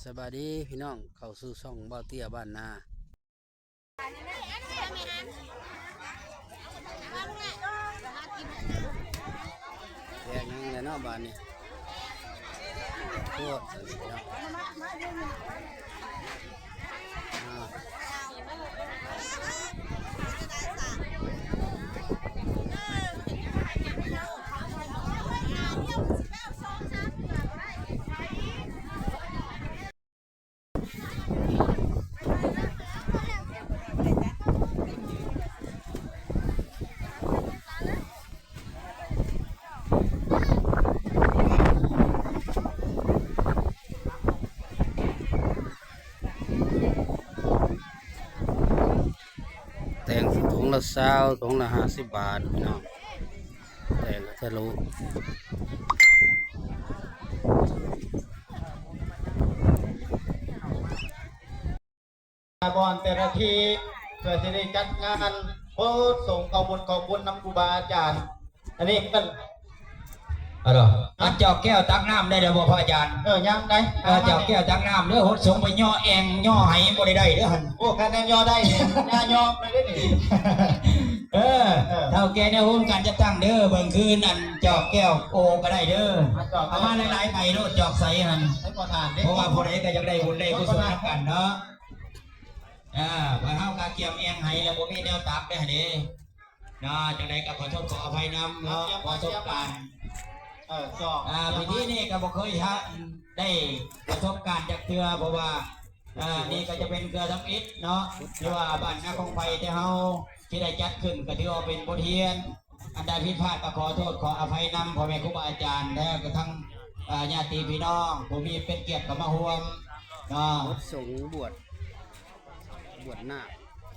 ສະບາຍດີພີ່ນ້ອງ ເຂົ້າສູ່ຊ່ອງເບົາເຕ້ຍບ້ານນາ. ແຈກຫຍັງແລ້ວເນາະບາດນີ້ ໂພດ ອ່າ ແຕ່ງຖົງລະຊາວ ຖົງລະຫ້າສິບບາດ ພີ່ນ້ອງ ແຕ່ງກະທະລຸ ບ່ອນແຕ່ລະທີ່ ເພື່ອຊິໄດ້ຈັດງານໂພດສົງ ເຂົ້າບຸນເຂົ້າຄຸນນຳຄູບາອາຈານ. ອັນນີ້ເພິ່ນ ອັນດອກ ອັນຈອກແກ້ວຕັກນ້ຳໄດ້ແລ້ວບໍ່ພະອາຈານ? ເອີ ຍັງໄດ໋ ເອີ ຈອກແກ້ວຕັກນ້ຳເດີ ຫົດສົງໄປຍໍແອ່ງຍໍໄຫບໍ່ໄດ້ໄດ້ເດີຫັ້ນ. ໂອ້ ຄັນແມ່ນຍໍໄດ້ນີ້ ຍ່າຍໍໄປເດ້ນີ້. ເອີ ເອີ ເຖົ້າແກ່ແນວໂຮມການຈັດຕັ້ງເດີ ເບິ່ງຄືນອັນຈອກແກ້ວໂອກະໄດ້ເດີ ເອົາມາຫຼາຍໆໃບໂລດ ຈອກໃສຫັ້ນ ໃສ່ບໍ່ທານເດ້ ເພາະວ່າຜູ້ໃດກະຢາກໄດ້ບຸນໄດ້ກຸສົນນຳກັນເນາະ. ເອີ ບາດເຮົາກະກຽມແອ່ງໄຫແລ້ວ ບໍ່ມີແນວຕັກເດ້ຫັ້ນເດ ເນາະ. ຈັ່ງໃດກະຂໍໂທດຂໍອະໄພນຳເນາະ ປະສົບການ ເອີ ຈອກ ອ່າ ພິທີນີ້ກະບໍ່ເຄີຍ ໄດ້ປະສົບການຈັກເທື່ອ ເພາະວ່າ ອ່າ ນີ້ກະຈະເປັນເທື່ອທຳອິດເນາະ ທີ່ວ່າບ້ານນາຄອງໄຟແຕ່ເຮົາຊິໄດ້ຈັດຂຶ້ນ ກະຖືວ່າເປັນບົດຮຽນ ອັນໃດຜິດພາດກະຂໍໂທດຂໍອະໄພນຳພໍ່ແມ່ຄູບາອາຈານ ແລະກະທັງ ອ່າ ຍາດຕິພີ່ນ້ອງຜູ້ມີເປັນກຽດເຂົ້າມາຮ່ວມເນາະ. ສົງບວດ ບວດໜ້າ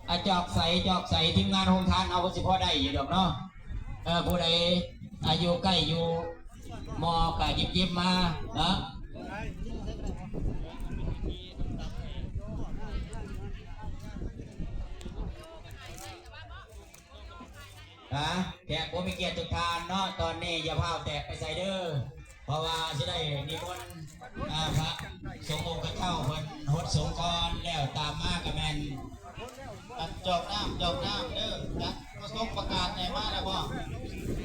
ອາ ຈອກໃສ ຈອກໃສ ທີມງານໂຮງທານເຮົາກະຊິພໍໄດ້ຢູ່ດອກເນາະ. ເອີ ຜູ້ໃດ ອາ ຢູ່ໃກ້ຢູ່ມໍກະຫຍິບໆມາເນາະ. ຮະ ແຂກຜູ້ມີກຽດທຸກທ່ານເນາະ ຕອນນີ້ຢ່າຟ້າວແຕກໄປໃສເດີ ເພາະວ່າຊິໄດ້ນິມົນ ອ່າ ພະສົງອົງຄະເຈົ້າເພິ່ນຫົດສົງກ່ອນ ແລ້ວຕາມມາກະແມ່ນ ອັນຈອກນ້ຳ ຈອກນ້ຳເດີ ຈັດປະສົບປະກາດໃຫຍ່ມາແລ້ວບໍ່?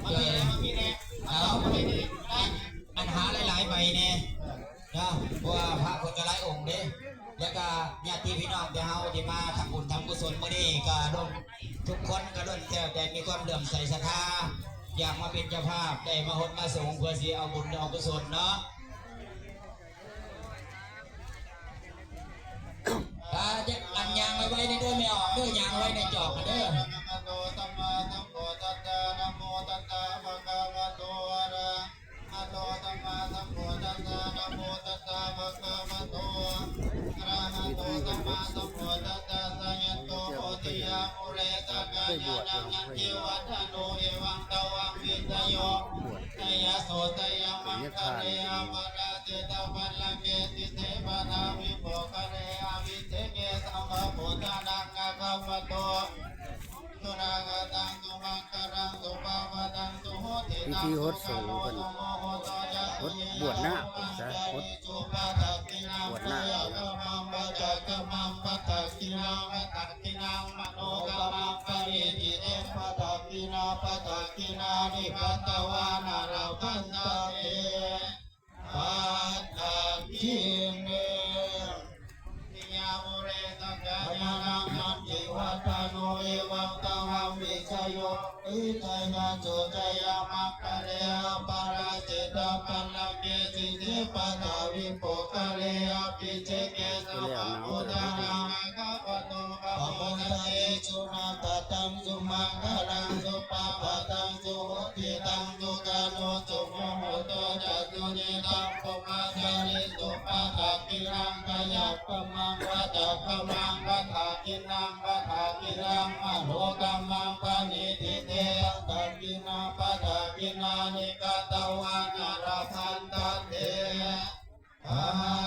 ມາພີ້ແດ່ ມາພີ້ແດ່ ເອົາ ມາພີ້ແດ່ ອັນຫາຫຼາຍໆໃບແດ່ ເອີ ເນາະ ເພາະວ່າພະເພິ່ນກະຫຼາຍອົງເດ້ ແລ້ວກະຍາດຕິພີ່ນ້ອງແຕ່ເຮົາທີ່ມາທຳບຸນທຳກຸສົນມື້ນີ້ກະລົງ ທຸກຄົນກະລ້ວນແລ້ວແຕ່ມີຄວາມເຫຼື້ອມໃສສັດທາ ຢາກມາເປັນເຈົ້າພາບ ໄດ້ມາຫົດມາສົງເພື່ອຊິເອົາບຸນເອົາກຸສົນເນາະ. ອ່າ ອັນຍ່າງໄວໆເດີ ແມ່ອອກເດີ ຍ່າງໄວໃນຈອກເດີ. ອະລະຫະໂຕ ສຳມາສຳພຸດທັດສະ ນະໂມຕັດສະ ພະຄະວະໂຕ ອະລະຫະໂຕ ສຳມາສຳພຸດທັດສະ ນະໂມຕັດສະ ພະຄະວະໂຕ ອະລະຫະໂຕ ສຳມາສຳພຸດທັດສະ ສະຍັນໂຕ ໂພທິຍະ ມຸເຣ ສັກກາຍານັງ ນັນທິວັດທະໂນ ເອວັງຕະວັງ ວິຊະໂຍ ໄຊຍະໂສ ໄຊຍະມັງຄະເລ ອະປະລາຊິຕະພັນລະເກ ສິດທິປະທາວິໂພຄະເລ ອະວິເສເກ ສຳພະໂພທານັງ ອາຄາປະໂຕ ສຸນາຄະຕັງ ສຸມັງຄະລັງ ສຸພາວະຕັງ ສຸໂຫຕິຕັງ ພິທີຫົດສົງເພິ່ນ ຫົດບວດນາກຊະ ຫົດບວດນາກ ກຳມັງ ວະຈາກຳມັງ ປະທັກຂິນາ ວະທັກຂິນາ ມະໂນກຳມັງ ປະນິທິເຕ ປະທັກຂິນາ ປະທັກຂິນານິ ປະຕະວານະ ລະພັນຕະເຕ ປັດທັກຂິເນ ຕິຍາມຸເຣ ສັກກາຍານັງ ນັນທິວັດທະໂນ ເອວັງຕະວັງ ວິຊະໂຍ ວິຊະຍະໂສ ໄຊຍະມັງຄະເລ ອະປະລາຊິຕະພັນລະເກ ສິດທິປະທາວິໂພຄະເລ ອະພິເສເກ ສຳພະໂພທານັງ ອາຄາປະໂຕ ປະໂມທະເຕ ສຸນັນທະຕັງ ສຸມັງຄະລັງ ສຸພາວະຕັງ ສຸໂຫຕິຕັງ ສຸຂະໂນ ສຸມຸໂຫໂຕ ຈະ ສຸນິທັງ ໂພມະຈາຣິສຸ ປະທັກຂິນັງ ກາຍະກຳມັງ ວະຈາກຳມັງ ປະທັກຂິນັງ ປະທັກຂິນັງ ມະໂນກຳມັງ ປະນິທິເຕ ປະທັກຂິນາ ປະທັກຂິນານິ ກະຕະວານະ ລະພັນຕະເຕ ປັ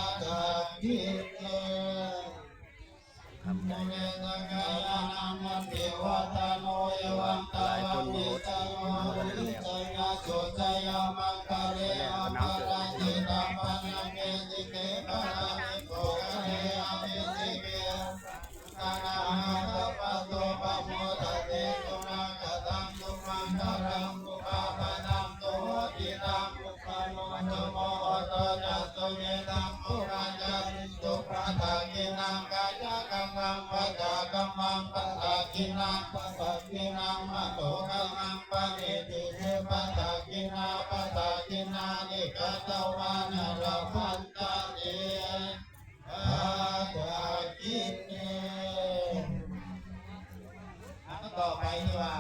ດທັກຂິເນ ມຸເຣ ສັກກາຍານັງ ນັນທິວັດທະໂນ ເອວັງຕະວັງ ວິຊະໂຍ ວິຊະຍະໂສ ໄຊຍະມັງຄະເລ ອະປະລາຊິຕະພັນລະເກ ສິດທິປະທາວິໂພ ກິນາ ປັດຕະກິນາ ມະໂຕຄະລັງ ປະນິທິຕິ ປັດຕະກິນາ ປັດຕະກິນານິ ກະຕະວານະ ລະພັນຕະເຕ ປັດຕະກິນເນ. ອັນຕໍ່ໄປທີ່ວ່າ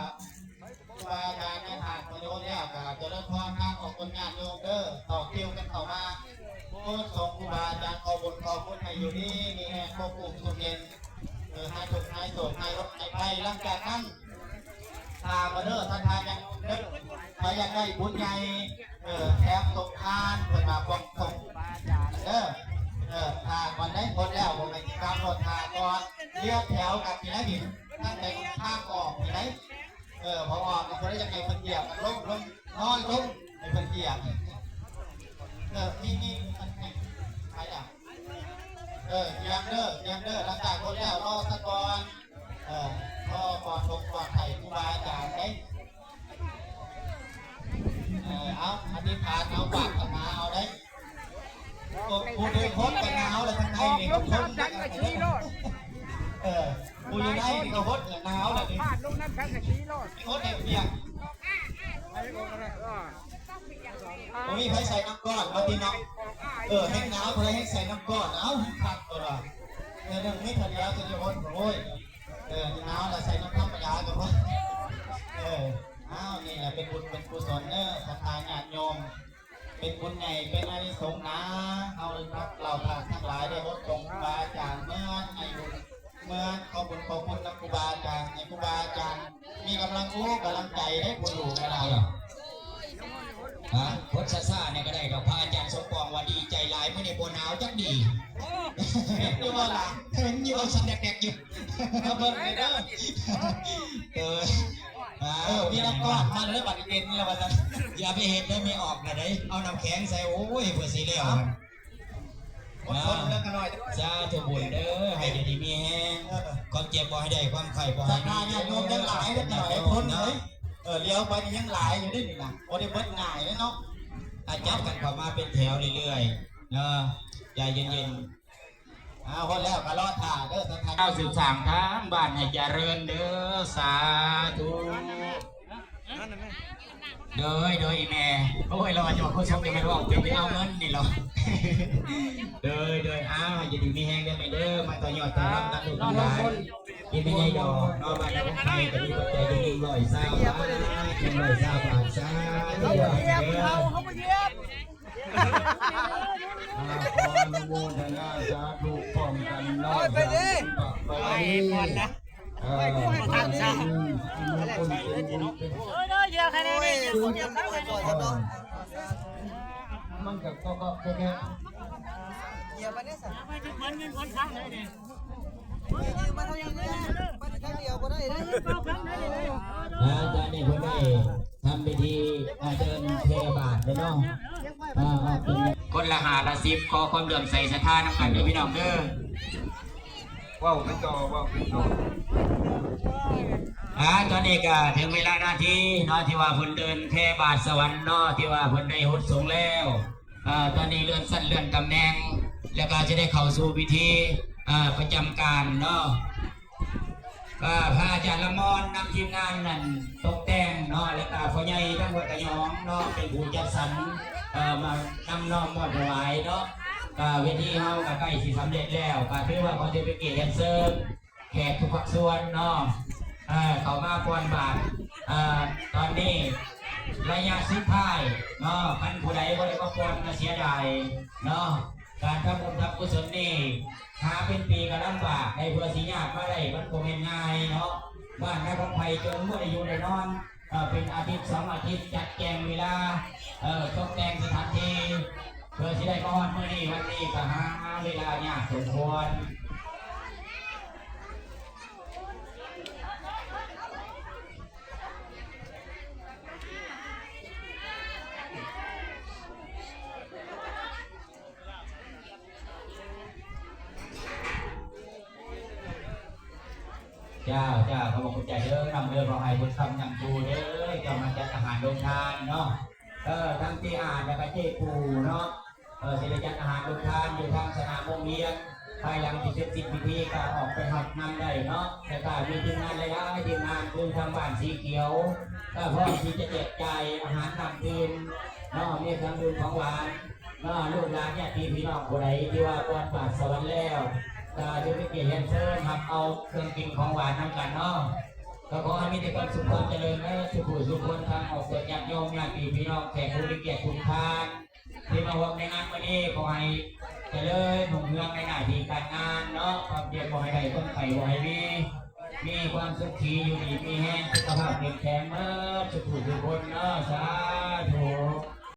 ຄູບາອາຈານໃຫ້ທານປະໂຍດແລ້ວ ກໍຈະເລີນພອນທາງອອກຕົນຍາດໂຍມເດີ ຕໍ່ຄິວກັນເຂົ້າມາ ໂອ້ ສົງຄູບາອາຈານ ຂໍບຸນຂອບຄຸນ ໃຫ້ຢູ່ດີມີແຮງ ຄວບຄຸມສຸກເຢັນ ເອີ ຫາຍທຸກຫາຍໂສກຫາຍໂລກຫາຍໄພ. ຫຼັງຈາກນັ້ນ ຖ້າມາເດີ ທ່ານ ທ່ານຢາກເດີ ໃຜຢາກໄດ້ບຸນໃຫຍ່ ເອີ ແຖມສົງທານ ເພິ່ນວ່າພວກສົງເດີ ເອີ ຖ້າກ່ອນໄດ້ຜົນແລ້ວ ບໍ່ແມ່ນຊິກັບລົດ ຖ້າກ່ອນ ລຽບແຖວກັນຊິໄດ້ ນີ້ ຕັ້ງແຕ່ທາງອອກນີ້ໄດ໋ ເອີ ເພາະວ່າມັນບໍ່ໄດ້ຢາກໃຫ້ເພິ່ນຢຽບກັນລົງ ລົງ ນອນລົງໃຫ້ເພິ່ນຢຽບ ເອີ ມີ ມີ ໃຜລະ ເອີ ຕຽມເດີ ຕຽມເດີ ຫຼັງຈາກຄົນແລ້ວ ລໍສາກ່ອນ ເອີ ລໍກ່ອນສົງກ່ອນໄພຄູບາອາຈານເດ້ ເອີ ເອົາ ອະທິຖານເອົາ ປາດຖະໜາເອົາເດ້ ຜູ້ຖືກຄົນກໍໜາວແລ້ວ ທາງໃນນີ້ກໍຄົນ ເອີ ຜູ້ຢູ່ໃນນີ້ກໍຄົນກໍໜາວແລ້ວນີ້ ພາດລົງນັ້ນ ສັງກະສີໂລດ ຄົນໃຫ້ປຽກ ບໍ່ມີໃຜໃສ່ນ້ຳກ້ອນເນາະ ພີ່ນ້ອງ ເອີ ແຮງໜາວ ຜູ້ໃດແຮງໃສ່ນ້ຳກ້ອນ ເອົ້າ ຄັກຕົວະ ເອີ ເລື່ອງມີເທົ່າດຽວ ໂອ້ຍ ເອີ ໜາວລະໃສ່ນ້ຳທຳມະດາກໍພໍ ເອີ ອ້າວ ນີ້ລະເປັນບຸນເປັນກຸສົນເດີ ສັດທາຍາດໂຍມ ເປັນບຸນໃຫຍ່ ເປັນອານິສົງນາ ເຮົາໄດ້ພັກເຫຼົ່າທ່ານທັງຫຼາຍ ໄດ້ອົບຮົມຄູບາອາຈານ ເມືອໃຫ້ບຸນ ເມືອຂໍບຸນຂອບຄຸນນຳຄູບາອາຈານ ໃຫ້ຄູບາອາຈານມີກຳລັງອົກກຳລັງໃຈ ໄດ້ບຸນຫຼູກະດາຍ ຮະ ບົດຊ້າໆ ນີ້ກໍໄດ້ດອກ ພະອາຈານສົມປອງວ່າດີໃຈຫຼາຍ ມື້ນີ້ບໍ່ໜາວຈັກດີ ເຫັນຢູ່ບໍ່ລະ ເຫັນຢູ່ ສັ່ນແດກໆ ຢູ່ ມາເບິ່ງເດີ ເອີ ເອີ ມີນ້ຳກ້ອນມາເລີຍ ບັດນີ້ເປັນແລ້ວວ່າຊັ້ນ ຢ່າໄປເຮັດເດີ ມີອອກແລ້ວເດ້ ເອົານ້ຳແຂງໃສ່ ໂອ້ຍ ເພື່ອຊິແລ້ວ ອດທົນເດີຂ້ານ້ອຍ ສາທຸບຸນເດີ ໃຫ້ຢູ່ດີມີແຮງ ຄວາມເຈັບບໍ່ໃຫ້ໄດ້ ຄວາມໄຂ້ບໍ່ໃຫ້ມີ ສັດທາຍາດໂຍມຍັງຫຼາຍເດີ ຫຼາຍຄົນເນາະ ເອີ ຫຼຽວໄປນີ້ຍັງຫຼາຍຢູ່ເດ້ນີ້ນະ ບໍ່ໄດ້ເບິດງ່າຍເດ້ເນາະ ອາ ຈັບກັນເຂົ້າມາເປັນແຖວເລື້ອຍໆ ເນາະ ໃຈເຢັນໆ ອາ ຮອດແລ້ວກໍລໍຖ້າເດີ ສັດທາຍາດ ເຈົ້າສືບສ້າງທາງບ້ານໃຫ້ຈະເລີນເດີ ສາທຸ. ໂດຍ ໂດຍ ອີແມ່ ໂອ້ຍ ລາວວ່າຈະວ່າຄົນສົງ ຈະແມ່ນເວົ້າເປັນໄປເອົາເງິນນີ້ລະ ໂດຍ ໂດຍ ອ້າວ ຢູ່ດີມີແຮງເດີແມ່ເດີ ມາຕໍ່ຍອດຕໍ່ລຳນຳລູກນຳຫຼານ ອີແມ່ໃຫຍ່ດອກເນາະ ບ້ານນາຄົງໄພກໍມີປັດໄຈຈຳນວນຮ້ອຍຊາວບາດ ໜຶ່ງຮ້ອຍຊາວບາດ ສາທຸ ເຮົາບໍ່ຢຽບ ເຮົາບໍ່ຢຽບ ອາ ຂໍອະນຸໂມທະນາສາທຸພ້ອມກັນເນາະ ໄປເດີ ໄປກ່ອນນະ ເອີ ໄປກ່ອນ ໄປກ່ອນ ເອີ ມັນກໍ ກໍ ກໍ ກໍແຄ່ ຢຽບໄປເດ້ ມັນເງິນຄົນທາງໃດນີ້ ມາທາງນີ້ ມາທາງດຽວບໍ່ໄດ້ເດ້ ອາ ຕອນນີ້ເພິ່ນໄດ້ ທຳພິທີ ອາ ເດີນແຜ່ບາດແລ້ວເນາະ ອາ ຄົນລະຫ້າລະສິບ ຂໍຄວາມເຫຼື້ອມໃສສັດທານຳກັນເດີພີ່ນ້ອງເດີ ເວົ້າໄປຕໍ່ ເວົ້າໄປຕໍ່ ອາ ຕອນນີ້ກະເຖິງເວລານາທີເນາະ ທີ່ວ່າເພິ່ນເດີນແຜ່ບາດສະຫວັນເນາະ ທີ່ວ່າເພິ່ນໄດ້ຫົດສົງແລ້ວ ອາ ຕອນນີ້ເລື່ອນຊັ້ນເລື່ອນຕຳແໜ່ງ ແລ້ວກະຈະໄດ້ເຂົ້າສູ່ພິທີ ອາ ປະຈຳການເນາະ. ກໍພະອາຈານລະມອນນຳທີມງານນັ້ນຕົກແຕ່ງເນາະ ແລ້ວກໍພໍ່ໃຫຍ່ທາງວັດຕະຍອງເນາະ ເປັນຜູ້ຈັດສັນ ເອີ ມານຳນ້ອມມອບຖວາຍເນາະ. ກໍເວທີເຮົາກໍໃກ້ຊິສຳເລັດແລ້ວ ກໍຖືວ່າຂໍເຊີນເປັນກຽດຮຽນເຊີນແຂກທຸກພາກສ່ວນເນາະ ເອີ ເຂົ້າມາປ່ອນບາດ ເອີ ຕອນນີ້ໄລຍະສຸດທ້າຍເນາະ. ຄັນຜູ້ໃດບໍ່ໄດ້ມາປ່ອນກໍເສຍດາຍເນາະ. ການທຳບຸນທຳກຸສົນນີ້ ຫາເປັນປີກໍລຳບາກ ໃຫ້ເພື່ອຊິຍາດມາໄດ້ ມັນບໍ່ແມ່ນງ່າຍເນາະ. ບ້ານນາຄອງໄຜ່ຈົນບໍ່ໄດ້ຢູ່ໄດ້ນອນ ເອີ ເປັນອາທິດສອງອາທິດ ຈັດແຈງເວລາ ເອີ ຕົກແຕ່ງສະຖານທີ່ ເພື່ອຊິໄດ້ມາຮອດມື້ນີ້ ວັນນີ້ກໍຫາເວລາຍາກສົມຄວນ. ເຈົ້າ ເຈົ້າ ຂອບຄຸນເຈົ້າເດີ ນຳເດີ ຂໍໃຫ້ບຸນຄຳນຳຊູເດີ ເຈົ້າມາຈັດອາຫານໂຮງທານເນາະ. ເອີ ທັງເຈ້ອາດ ແລ້ວກະເຈ້ປູເນາະ ເອີ ຊິໄດ້ຈັດອາຫານໂຮງທານຢູ່ທາງສະໜາມວົງວຽງ ເພ ພາຍຫຼັງທີ່ເສັດສິ້ນພິທີກໍອອກໄປຮັບນຳໄດ້ເນາະ. ແລ້ວກໍມີທີມງານຫຼາຍໆທີມງານ ຄືທາງບ້ານສີຂຽວ ກໍພ້ອມທີ່ຈະແຈກຈ່າຍອາຫານນ້ຳດື່ມເນາະ, ມີເຄື່ອງດື່ມຂອງຫວານເນາະ. ລູກຫຼານຍາດຕິພີ່ນ້ອງຜູ້ໃດທີ່ວ່າກ່ອນບາດສະຫວັນແລ້ວ ກໍຈະມີກຽດຮຽນເຊີນຮັບເອົາເຄື່ອງກິນຂອງຫວານນຳກັນເນາະ. ກໍຂໍໃຫ້ມີແຕ່ຄວາມສຸກຄວາມຈະເລີນເດີ ສູ່ຜູ້ສູ່ຄົນ ທັງອອກຕົນຍາດໂຍມ ຍາດຕິພີ່ນ້ອງ ແຂກຜູ້ມີກຽດທຸກທ່ານ ທີ່ມາຮ່ວມໃນງານມື້ນີ້ ຂໍໃຫ້ຈະເລີນຮຸ່ງເຮືອງໃນໜ້າທີ່ການງານເນາະ, ຄວາມເຈັບບໍ່ໃຫ້ໄດ້ ຄວາມໄຂ້ບໍ່ໃຫ້ມີ, ມີຄວາມສຸຂີ ຢູ່ດີມີແຮງ ສຸຂະພາບເຂັ້ມແຂງເໝິດ ທຸກຜູ້ທຸກຄົນເນາະ. ສາ